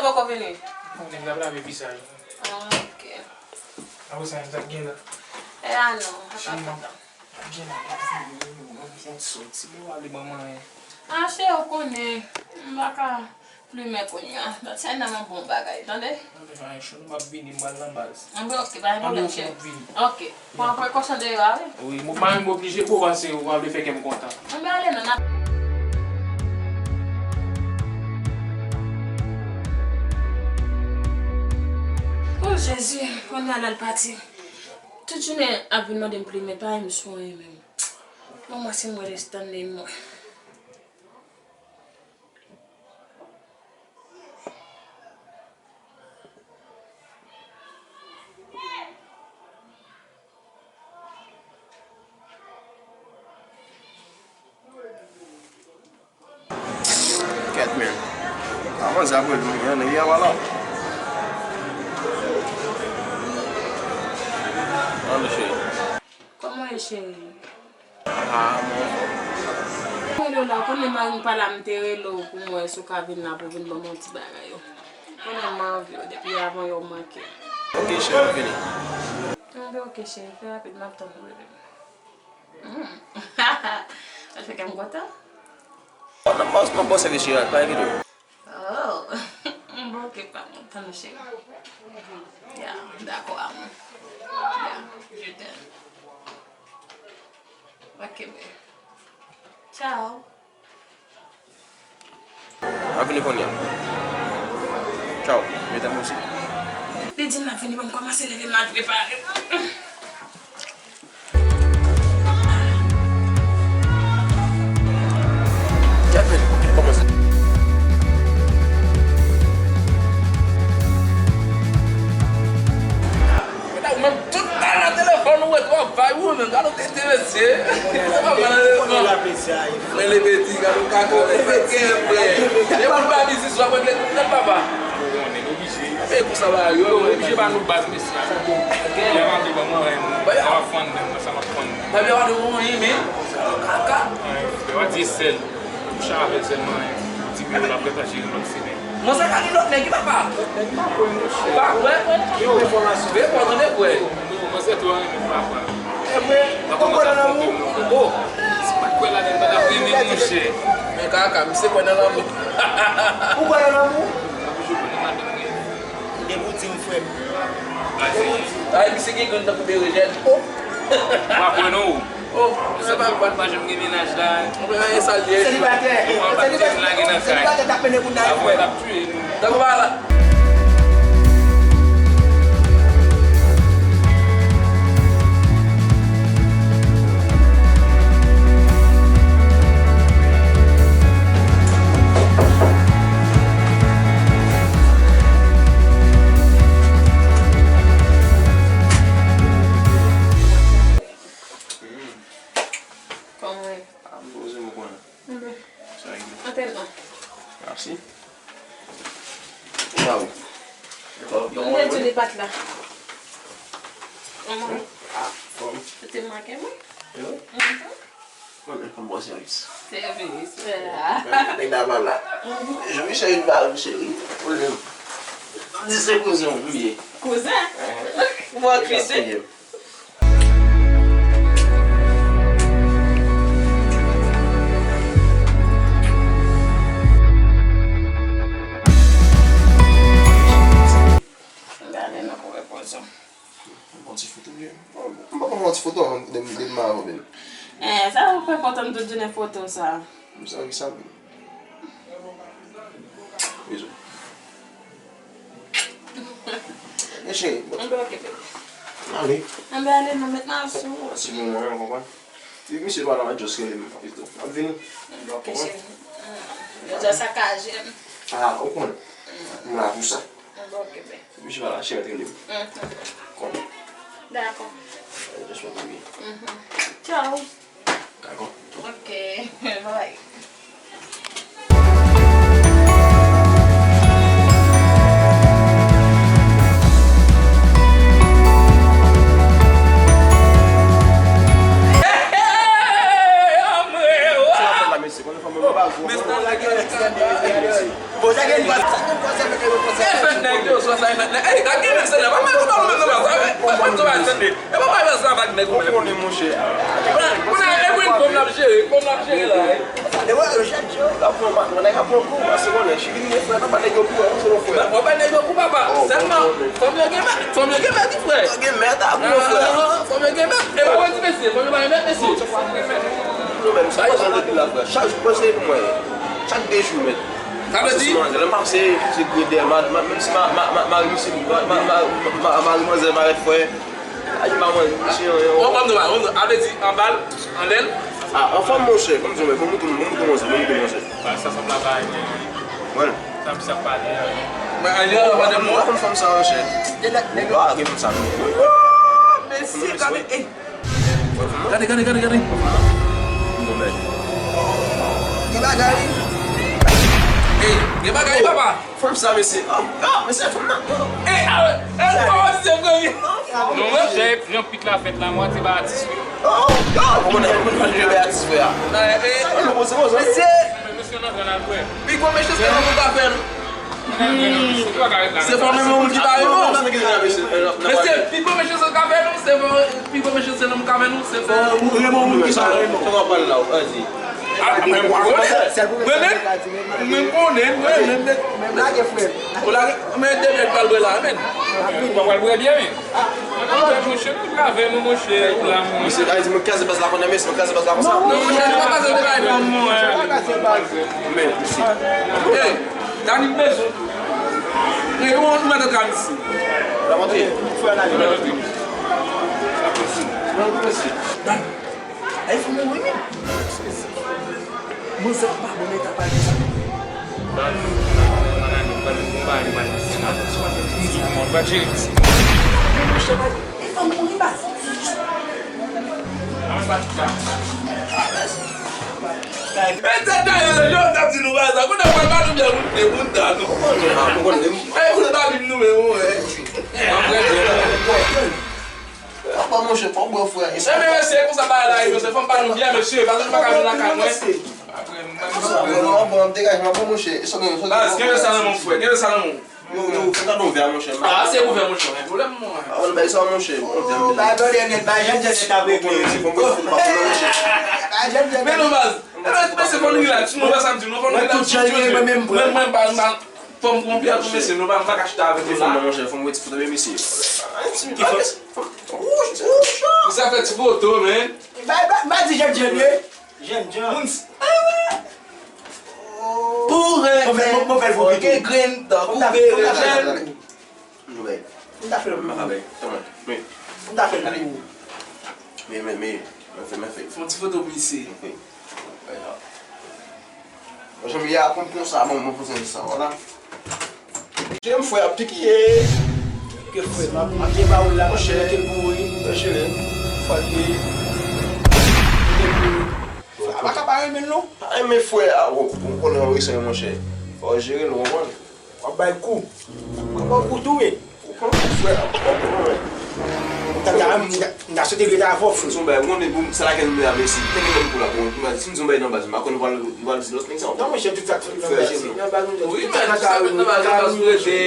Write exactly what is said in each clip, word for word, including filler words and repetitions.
Poko vini? Bon, nèg la brave visaj. Ah, ok. Apre sa, nèg la gen la. Eh, ah non, sa pa fèt la. Gen la, gen la, gen la, soti, bon, ale ban mwen. Ah, cheri, ou konnen, m pa ka plimen kounye a. Dat sa nan yon bon bagay, tande? Anben, fè anyen cho, nou m ap vini, m pral nan baz. Anben, ok, pa gen pwoblèm, cheri. Anben, m ap vini. Ok, pran prekosyon deyò a, wi. Wi, m pa menm oblije, bon, paske ou pa vle fè kè m kontan. Anben, ale non, n ap. Oh, Jezi, kounye a l al pati. Tout jounen ap vin mande m plimen, pa menm swen menm. Bon, mwen si m wè Stanley mwen. Kèt men. Avan sa pou nou, men, nèg la pa la. Ann cheri. Kòman w ye, cheri? Ah, mwen. Mwen rele w la, ou konnen mari m pa la, m te rele w pou m wè si w ka vin la pou w vin ban m yon ti bagay yo. Ou konnen m anvi w depi avan yè w manke m. Ok, cheri, m ap vini. Anben, ok, cheri, fè rapid, m ap tann ou, bebe. Hmm. Sa fè kè m kontan. Nan bòs, nan bòs sèvis cheri, pa enkyete w. Oh, bon, ok, pa bon, tann cheri. Ya, dakò, amou. Ya, je t'aime. Ok, bebe. Ciao. M ap vini kounye a. Ciao, je t'aime aussi. Li di m l ap vini, ban m kòmanse leve m al prepare m. Menm tout tan nan telefòn ou wè travay ou menm, gade w tete mesye. Sa pa mal nan telefòn. Men le peti, gade w kaka, men fè gen vre. Depi w pa vizit sou apre le tout nèt papa. Ou konnen, oblije. E pou sa va yo, oblije ba nou baz mesye. Lè m ape ban mwen, lè m ap fann, lè m sa m ap fann. Babia pa nou anyen, men. Kaka. Lè w a di sèl. Kouche avè l sèlman, di biro l ap rete jere lòt semèn. Mwen sa ka gen lòt nèg wi papa. Lòt nèg pa kwè monchè. Pa kwè? Yo, enfòmasyon. Veye pran tande kwè. Mwen se tou anyen papa. E vre? Ou kwè nan lanmou? Oh. Si pa kwè ladan l pa t ap renmen monchè. Men kaka, misye kwè nan lanmou. Ou kwè nan lanmou? Depi w di m frè m. Depi w di. Ay, misye gen grenn tankou berejèn. Oh. Pa kwè non. Oh, se pa bon. Pa janm gen mennaj la. Mwen pa gen sa l ye. Selibatè. Mwen pa t lage nan kay. Selibatè t ap mennen moun nan. Apre l ap tiye nou. Tankou pa la. Kòman w ye? A, m poze m konnen. Sa regle. Antènman. Mèsi. Waw. Mwen te di li pa t la. Mwen. A, fòm. Ou te manke mwen? Wi. Mhm. Mwen menm fòm bon sèvis. Sèvis, wè la. Nèg la pa la. Mhm. Jean Michel pa la, cheri. Ou menm. Di se kouzen w, m ye. Kouzen? Bon, kouzen. Gade nan pou repoze w. Yon ti foto byen. M pa pran yon ti foto avan de, de m avè w menm. Eh, sa ou fè kontan m tout jounen foto sa? M sa wi sa menm. Bizou. Men cheri, bon. Anben, ok, bebe. Ale. Anben, ale, non, met nan sou. Ti moman, ou konprann? Wi, misye pa la, just rele m pito. M ap vini. Anben, ok, cheri. Jodi a sakaje m. A, ou konnen. M la pou sa. Anben, ok, bebe. Misye pa la, cheri, rele m. Mhm. Konnen. Dakò. Just wè pou vini. Mhm. Ciao. Dakò. Ok, bye. Sa w ap fè la, mesye? Konnen fanm yo pa gwo. Bon, sa gen yon pase, sa gen yon pase, sa gen yon pase. E fèt nèg yo, swa sa e fèt nèg. Ey, gade gen nèg se la, pa mèt ou pa ou menm nan sa, pa mèt ou pa tande. E pa bay sa avèk nèg ou menm. Ou konnen, monchè. Kounye a, e mwen kòm n ap jere, kòm n ap jere la, ey. E wè, yo chèche yo, y ap pran, nèg ap pran kou, paske konnen, chili gen frè, nan pa nèg yo kou, se yon frè. Wè, wè, nèg yo kou, papa. Sèlman, fòm yo gen mèt, fòm yo gen mèt, wi, frè. Yo gen mèt, a, kou, frè. Fòm yo gen mèt. E pa wè di mesye, fòm yo pa gen mèt, mesye. Yo menm, se pa sa yo di la, frè. Chak jou, mwen, se pou mwen. Chak de jou, mèt. Sa vle di? Lè m pase, se gredè, ma, ma, menm si ma, ma, ma, mari misye, ma, ma, ma, ma, mari manzè parèt frè, a di pa mwen, misye, yon, yon. Bon, bon, bon, bon, a vle di, anba l, anndan l? A, anfòm, monchè, kòm di, bon, mouton, bon, mouton, monchè, bon, mouton, monchè. Sa, sa sanble a bagay, men. Wè. Sa, sa pale, men. Men, a, yo, pa de mò. Ou konn fanm sa, monchè. Ou pa gen fanm sa, non. Mesye, gade, ey. Gade, gade, gade, gade. Gen bagay. Ey, gen bagay, papa. Fanm sa, mesye. Ah, ah, mesye, fanm nan. Ey, ah, ey, papa, se premye. Non, monchè, jan pit la fèt la, mwen, se pa atis, wi. Oh, oh, mwen, mwen, mwen, mwen, atis, frè. Ey, ey, mesye. Mesye, nan gran al, frè. Pi gwo mechanste yon moun ka fè nou. Se pa menm yon moun ki pa renmen w. Mesye, pi gwo mechanste w ka fè nou, se pa, pi gwo mechanste nonm ka fè nou, se fè renmen yon moun ki pa renmen w. Kòman pale la, ann di. A, mwen konnen, mwen konnen, mwen konnen, mwen konnen. Menm lage frè. Ou lage, men de nèg pral bwè la, men. Ou pa pral bwè byen, men. Monchè, nou travè nou, monchè, pou lanmou. Mesye, a di, mwen kraze baz la konsa, mesye, mwen kraze baz la konsa. Non, monchè, nou pa pase de bay, non. Men, mesye. Ey, Dani, m bezwen. Ey, ou, ou mèt antre isi. La montre. Fè analiz. Dani. Ay, fanm nan mwen menm. Manzè pa bon nan eta pale sa. Ban nou, ban nou, ban nou, ban nou, ban nou. Mwen pa jere. Mwen pa jere. E fanm mouri baz. E tèt dayè, yo t ap di nou baz la. Kounye a pral ba nou byen, nou te moun ta nou. E moun ba nou nou menm, wi. Apa, monchè, pa bwè, frè. Ebyen, mesye, e konsa bagay la ye, mesye. Fanm pa nou byen, mesye. Paske nou pa ka vin lakay mwen. Apre, m pa gen pwoblèm, non. Bon, bon, degaje, mwen, bon, monchè. E sa gen, sa gen. Baz, kenbe sa nan men w, frè. Kenbe sa nan men w. Yo, yo, fè kado vè a, monchè. Ah, se pou vè, monchè. Pwoblèm, mwen. Ah, wè, bay sa, monchè. Bon, vè, bay blòdè nèt, bay jèn jèn nèt ap regle. Bon, bon, bon, monchè. Bay jèn jèn nèt. Men non, baz. Ebyen, mesye, fò n relax. Nou wè sa m di, nou fò n relax. Mwen, tout jan li ye, mwen menm, mwen, mwen, pa, pa, fò m pran pyè pou mesye, nou pa, m pa ka chita avèk nou la. Fò m, monchè, fò m wè ti foto de mesye. Ki foto? Ou sa fè ti foto, men. Ba, ba, ba di jèn jèn ye. Jèn jan. Moun s-, pou revè. Move, move, move, move. Gen grenn tankou beren. M ta fè l. M pa ka bay. Tanmen. Men. M ta fè l pou ou. Men, men, men. Mwen fè, mwen fè. Fè yon ti foto pou misye. Ok. Bay la. Mwen, jan m ye a, konn konsa, bon, mwen poze sa, vwala. Jem frè ap pikiye. Ke frè, m ap, m ap gen ba ou la, m ap mete l pou ou, wi. Mwen jere. Fò l ye. Mete l pou ou. Frè a pa ka pa renmen l, non. Pa renmen frè a, ou, ou konnen yon resan, monchè. Fò w jere l, ou konprann? W ap bay kou. W ap bay kou tou, wi. Ou konprann, frè a, ou konprann, wi. M ta, m ta, m ta swete rete avè w, frè. Son bay, ou konnen pou sa lakay nou la, mesye. Nèg yo konn kou la, bon, si m di yon bay nan baz, m pa konn nou pral, nou pral di lòt nèg sa. Non, monchè, tout sa k fèt nan baz, se nan baz nou. Wi, men tout sa k fèt nan baz, nan baz nou rete.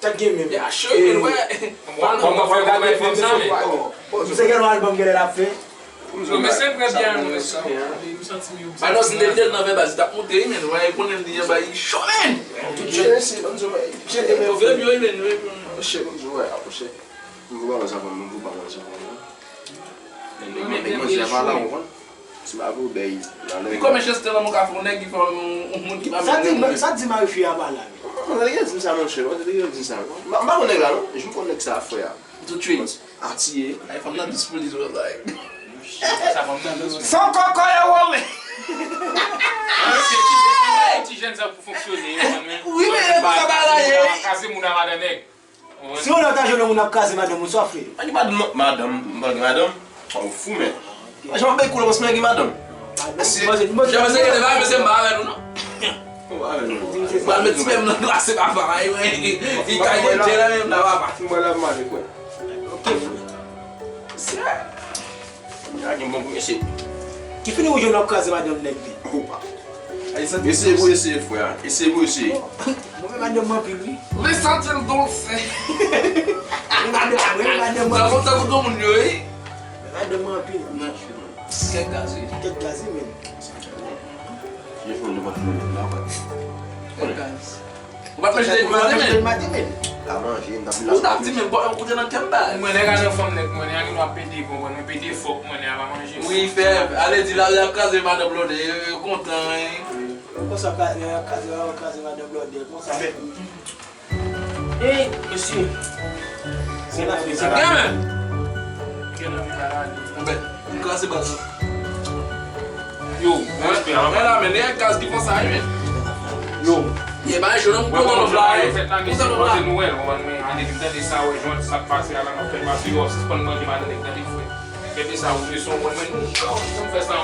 Sa k gen menm? Ya, cho, men wè. Bon, bon, bon, fè gade fòm sa, men. Misye gen yon albòm genlè l ap fè. Non, men se vrè byen, non, men se vrè. M santi m yo. Alò, si l te tèlman vè baz, li t ap monte, wi, men wè, konnen li anba, li cho, men. Tout jan, se, ann di, wè, jan de men. Vre byen, men, wi, men. Monchè, ann di, wè, monchè. M vo pa sa, m vo pa sa. Men, men, men, monchè, pa la, ou konn. Si m ap ou bèy, la, lè. Pi kòman chans te lanmou ka fè yon nèg ki fè yon, yon moun ki pa menm renmen. Sa di, sa di mari fi a pa la. Mwen, li gen di m sa, monchè, mwen, li gen di m sa. M pa, m pa konn nèg la, non. Jou m konn nèg sa, frè a. Tout suit. Atiye. Ay, fanm nan dous pou li, tou, like. Sa fanm nan dous. San kòkòy a wole. Ti jèn sa pou fonksyone, yo, men. Wi, men, e konsa bagay la ye. Kraze moun a madan nèg. Si yon lè w ta jwenn yon moun ap kraze madanm ou, sa w ap fè? Pa gen madanm, madanm, m pa gen madanm. Ou fou, men. Jan m ap bay kou la, paske mwen gen madanm. Mesye, jan mesye gen devan, mesye, m pa avè nou, non. M pa avè nou. M pral met ti pèm nan glase, papa. Li kay de djè la menm la, papa. M pral ap manje, kwè. Ok, frè. Mesye. Sa gen bon pou mesye. Ki fini ou jwenn w ap kraze madanm nèg li? Opa. Eseye pou eseye, frè. Eseye pou eseye. Mwen menm madanm mwen anpil, wi. Mwen santi l donse. Mwen madanm mwen, mwen madanm mwen. Sa kontan pou tout moun yo, wi. Mwen madanm mwen anpil. Kèk gaz, wi. Kèk gaz, wi, men. Kèk gaz. Ou pa t manje depi maten, men. La manje, m t ap Ou t ap di, men, bon, ou te nan kè m, baz. Mwen, nèg a nan fanm nèg mwen, nèg a gen dwa pede, konprann, mwen pede fòk mwen, nèg a pa manje. Wi, fè, ale di la, y ap kraze madan Blòdè, yo, yo kontan, wi. Konsa, kraze, kraze, kraze madan Blòdè, konsa. Ey, mesye. Se la fè sa. Gen men. Gen nan vita la. Anben, m kraze baz. Yo, respè, men la, men, nèg gaz ki fè sa, wi, men. Yo. Ye, ba, jwenn nan mwen, mwen, mwen, mwen, fèt la, mesye, pote nou wè, konprann, men, ane, vin tande sa, wè, jwenn sa k pase a la, nan fè, pase yo, sispann manje madan nèg, tande, frè. Tande sa, ou bezwen, mwen, mwen, nou, nou fè sa,